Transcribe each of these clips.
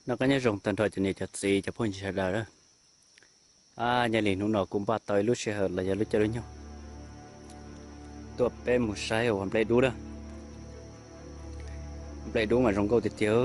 Noj qab nyob zoo tag nrho cov niam cov txiv cov phooj ywg sawv daws na. Nyob li hnub no kuv npaj tau ib lub sij hawm los yog lub caij lub nyoog tuaj peb mus saib ua nplej dub na. Nplej dub mas zoo nkauj tiag tiag.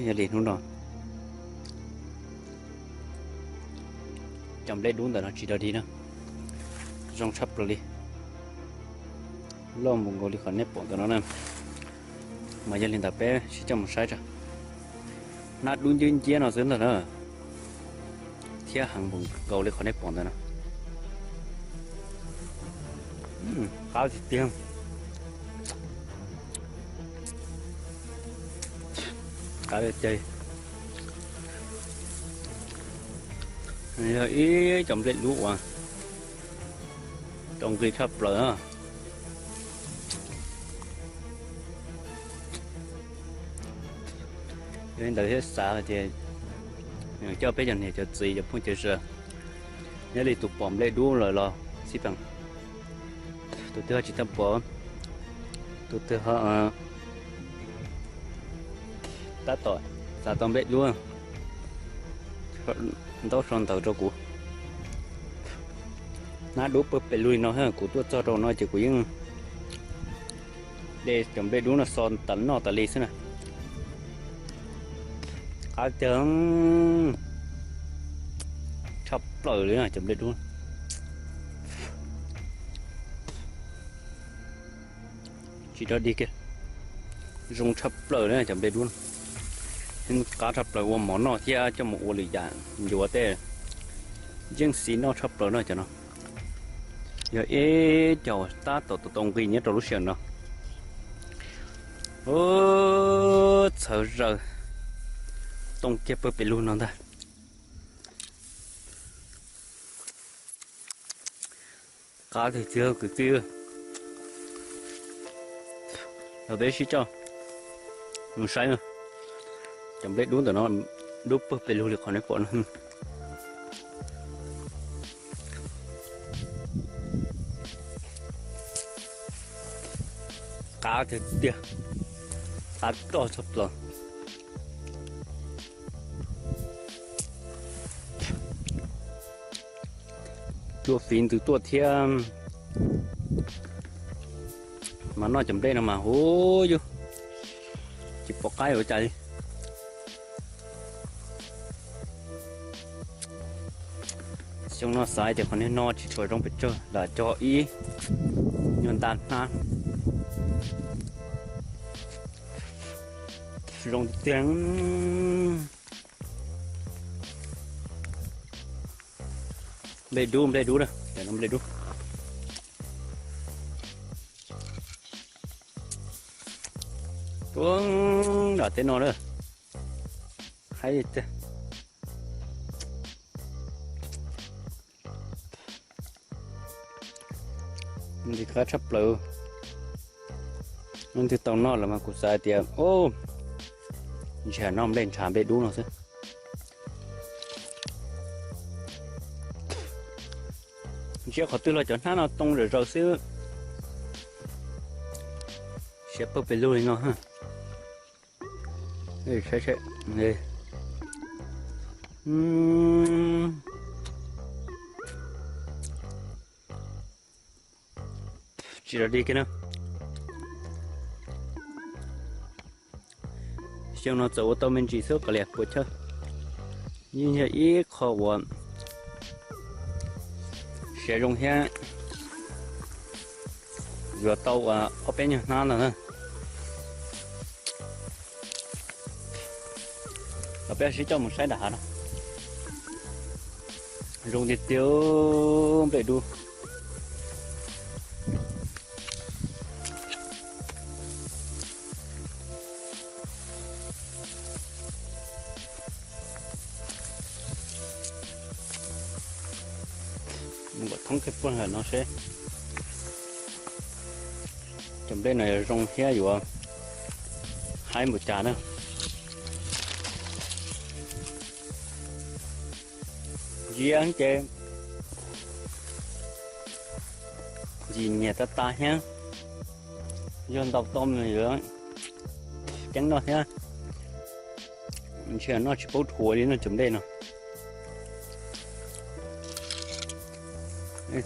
Nyob li hnub no cov nplej dub ntawm no tsis dog dig na, zoo tshaj plaws li. Loj mus nkaus li qhov nej pom ntawm no na. Mas yog li ntawd peb sib coj mus saib tso. Hnab dub ncwb nciab no xwb ntag na, thiab heev npaum nkaus li qhov nej pom ntawm no. Qab tiag tiag. Qab tiag tiag. Yog ib cov nplej dub uas rau nqi tshaj plaws na. Yog li ntawd thiaj xav tias coj peb cov niam cov txiv cov phooj cov ywg, nyob li tus pom nplej dub lawm los xij peem, tus twg ho tsis tau pom, tus twg ho tab tom xav tau nplej dub, ntaub sau ntawv rau kuv. Hnab dub pawg pes lug li no, kuv tuaj txog rau no ces kuv yeej de cov nplej dub no xo tas noj tas li xwb na. Qab tiag, tshaj plaws li na cov nplej dub. Tsis dog dig kiag, zoo tshaj plaws li cov nplej dub. Qab tshaj plaws ua mov noj thiab coj mus ua lwm yam ncuav tej, yeej xiv noj tshaj plaws no cov no. Yog ib co tab tom tau nqi nyob rau lub sij hawm no. Txhawv zaws, tau kiag pawg pes lug no ntag. Qab tiag tiag kwv tij. Los peb sib coj mus saib na. Cov nplej dub ntawm no dub pawg pes lug li qhov nej pom no. Qab tiag tiag, qab roj tshaj plaws. Tuaj fiv ntws tuaj thiab mas noj cov nplej no mas huv yug tsis pom qab ua cas li. Xyoo no xav tias qhov niag no tsis tshua zoo pes tsawg lam cog ib nyuag nta hnab. Zoo tiag. Nplej dub, nplej dub na, nplej dub. Tuaj dam teb no na. Haib tiag. Ntxim qab tshaj plaws. Leej twg tau noj lawm mas kuv xav tias, o, ntshe noj nplej ntshav nplej dub no xwb. Ntsia qhov twg los cov hnab no too zom zaws xwb. Siav pawg pes lug li no. Tsis dog dig kiag na. Xyoo no txawm ua tau me ntsis xwb qos lias puas chawj. Yeej yog ib qho uas siav zoo thiab yuav tau ob peb nyuag hnab ntag na. Los peb sib coj mus saib nram hav no. Zoo tiag tiag, nplej dub. Mus kom thoob kiag puag nram no seb cov nplej no yuav zoo thiab yuav haib npaum cas na. Ntsia ces ntsim nyias tas tas thiab, yog ntau tau nws yuav ceeb noj thiab. Ntshe noj tsis paub rhuav li no cov nplej no.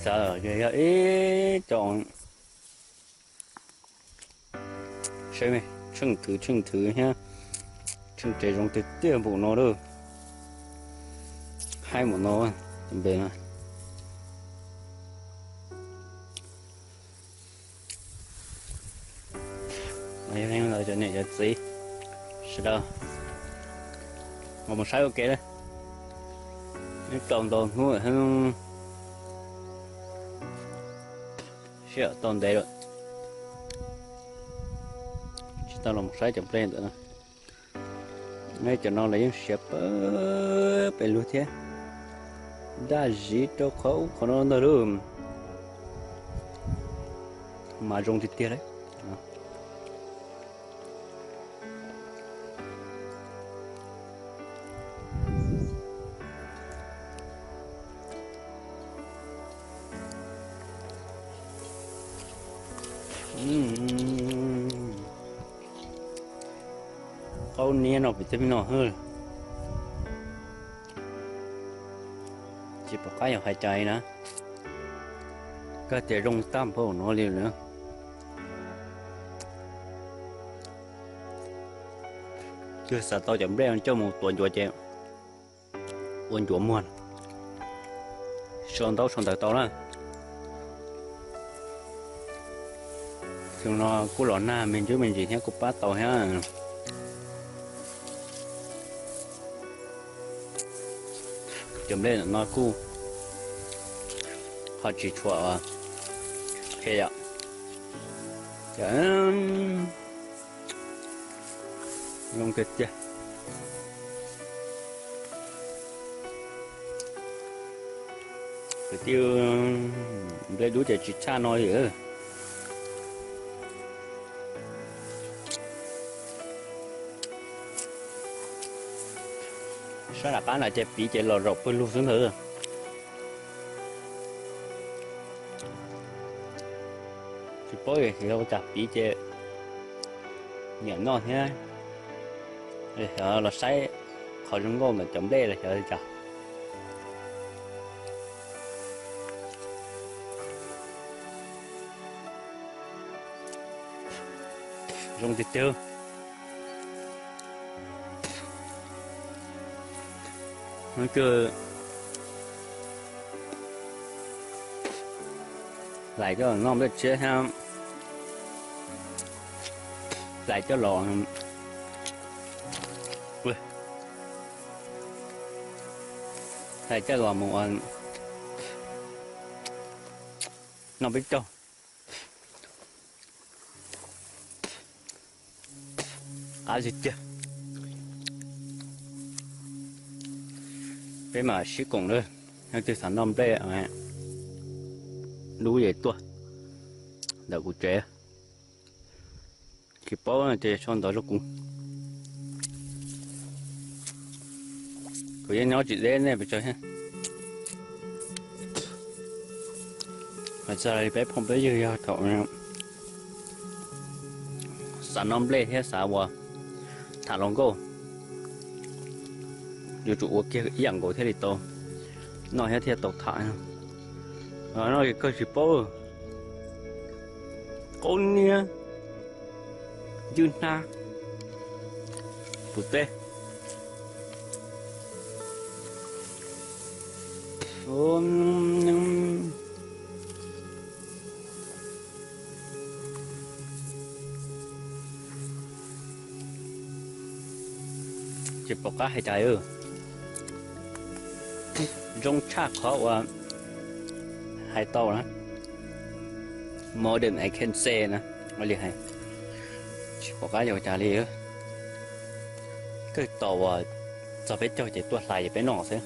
Xav yog ib co tsheej thwv tsheej thwv thiab, tsheej tsev zoo tiag tiag npaum no lawm. Haib npaum no, cov nplej no. Yog cov niam cov txiv sawv daws los mus saib ua ke na. Neb tau ntau hnub lawm, sij hawm tau ntev lawm, tsis tau los mus saib cov nplej ntawd na. Neb cov no los yeej siav pawg pes lug thiab, daj zis rau qhov ub qhov no ntag lauj. Mas zoo tiag tiag lauj. Qaub niab no pem tej me no, tsis pom qab yuav hais cas li na. Kawg tias zoo tag npaum no li na. Twb xav tau cov nplej coj mus tuav ncuav ces ua ncuav muag, sau ntaub sau ntawv tau na. Xyoo no kuj los nag me ntsuj me ntsis thiab kuj pab tau thiab. Cov nplej no kuj ho tsis tshua qhia yom. Zoo tiag tiag. Kwv tij, nplej dub ces tsis tshaj no li. Sab nram qab na ces piv ces los zaum pawg lug xwb ntag. Tsis paub xyov ua cas piv ces nyiam noj thiab. Xyov los saib qhov zoo nkauj ntawm cov nplej los xyov li cas. Zoo tiag tiag. Hlais coj noj nplej tshiab thiab, hlais coj los, hlais coj los mus noj peb caug. Qab tiag tiag. Peb mam sib koom na, leej twg xav noj nplej dub ces tuaj ntawm kuv tsev. Tsis paub ces sau ntawv rau kuv. Kuv yeej nyob tsis deb nej pes tsawg thiab. Hais txog peb phooj peb ywg yog thaum xav noj nplej thiab xav ua tham hluas nkauj, yuav tsum ua kiag ib yam nkaus thiaj li tau noj thiab thiaj tau tham. No kawg tsis paub, qaub niab, ywj hnab, tus teb. Tsis pom qab hais cas, zoo tshaj qhov uas hais tau na, more than I can say na, ua li hais, tsis pom qab yuav ua cas li. Kawg tau uas txog peb caug ces tuaj hlais ces peb noj xwb.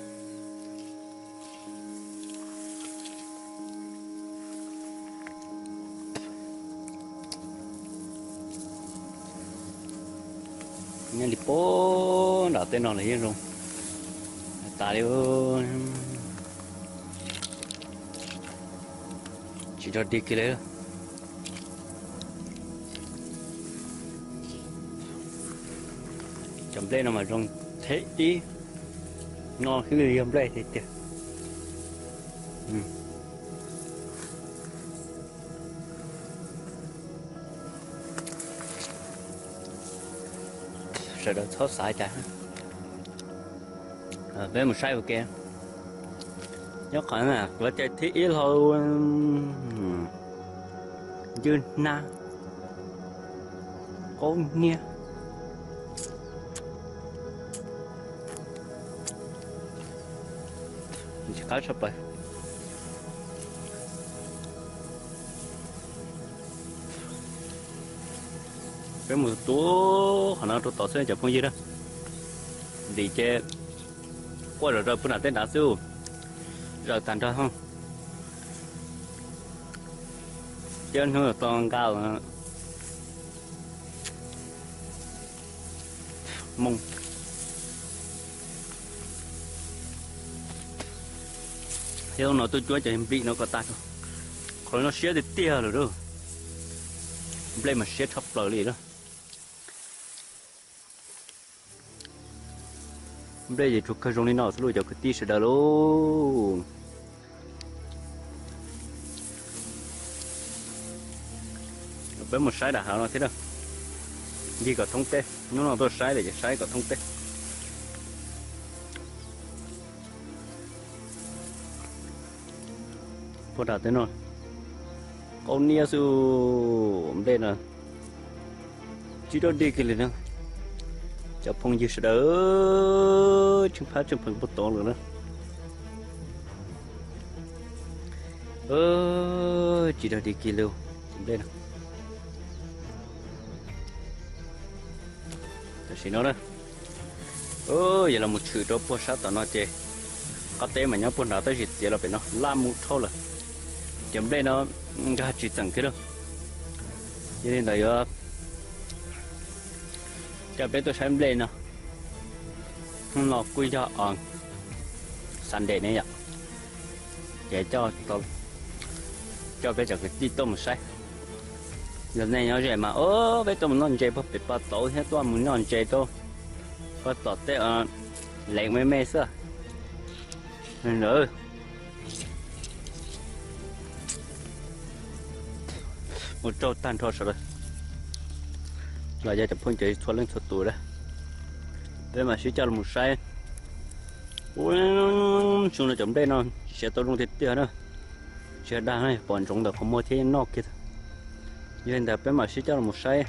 Nyob li puag nram tej no los yeej zoo tas li, tsis rog dig kiag li. Cov nplej no mas zoo Thib ib no thiaj li yog nplej tiag tiag. Sawv daws txhob xav cas, peb mus saib ua ke. Nyob qhov na kuv tias thib ib hlau ncwg hnab, qaub hniab, tsis qab tshaj plaws. Peb mus tua qhov no rau tod xwb cov phooj ywg na. Ntim ces quaj zom zaws puag nram tej nrad xwb, zaws tag nrho. Cov hnub tau nqa moo, thiab no tuaj cuab cov nplim no kom tag. Qhov no siab tiag tiag lawm lauj, nplej mas siab tshaj plaws li lauj. Nplej ces tsuas kawg zoo li no xwb lauj cov kwv tij sawv daws lauj. Peb mus saib dam hav no thiab, ncig kom thoob teb, hnub no tuaj saib lawm ces saib kom thoob teb. Puag nram tej no qaub hniab xwb, nplej no tsis dog dig kiag li na. Cov phooj ywg sawv daws, tsheej phab tsheej pheem puag tod lawm na. Tsis dog dig kiag li cov nplej no. Tam sim no na, yog los mus tshwm rau puag sab tom no ces qab teb mas nyob puag nrad tab sis txiav los pem no laj mus dhau lawm. Cov nplej no nkag tsis txeem kiag lauj. Yog li ntawd yuav coj peb tuaj saib nplej no. Hnub no kuj yog Sunday ne yom, ces coj peb cov kwv tij tuaj mus saib. Yog nej nyob ze mas peb tuaj mus noj ntses puag pem pas tauv thiab tuaj mus noj ntses rau pas tom tej lev me me xwb. Ua tsaug tag nrho sawv daws, los yog cov phooj ywg txhua leej txhua tus a, peb mam sib coj los saib. Ua tsaug no cov nplej no siav tau zoo tiag tiag na. Tsis dag pom ntsoov ntawm qhov muag thiab noj kiag. Yog li ntawd peb mam sib coj los saib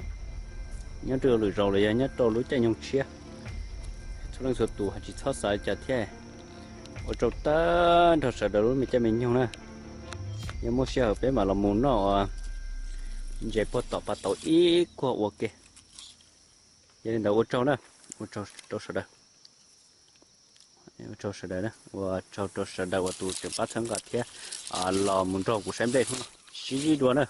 nyob rau lwm zaus los yog nyob rau lub caij nyoog tshiab. Txhua leej txhua tus ho tsis txhob xav cas thiab. Ua tsaug tag nrho sawv daws lub me caij me nyoog na. Yog muaj sij hawm peb mam los mus noj ntses puag tom pas tauv ib kuag ua ke. Yog li ntawd ua tsaug na, ua tsaug rau sawv daws. Ua tsaug sawv daws, ua tsaug rau sawv daws uas tus tseem pab txhawb nqa thiab los mus nrog kuv saib nplej hnub no. Sib ntsib dua na.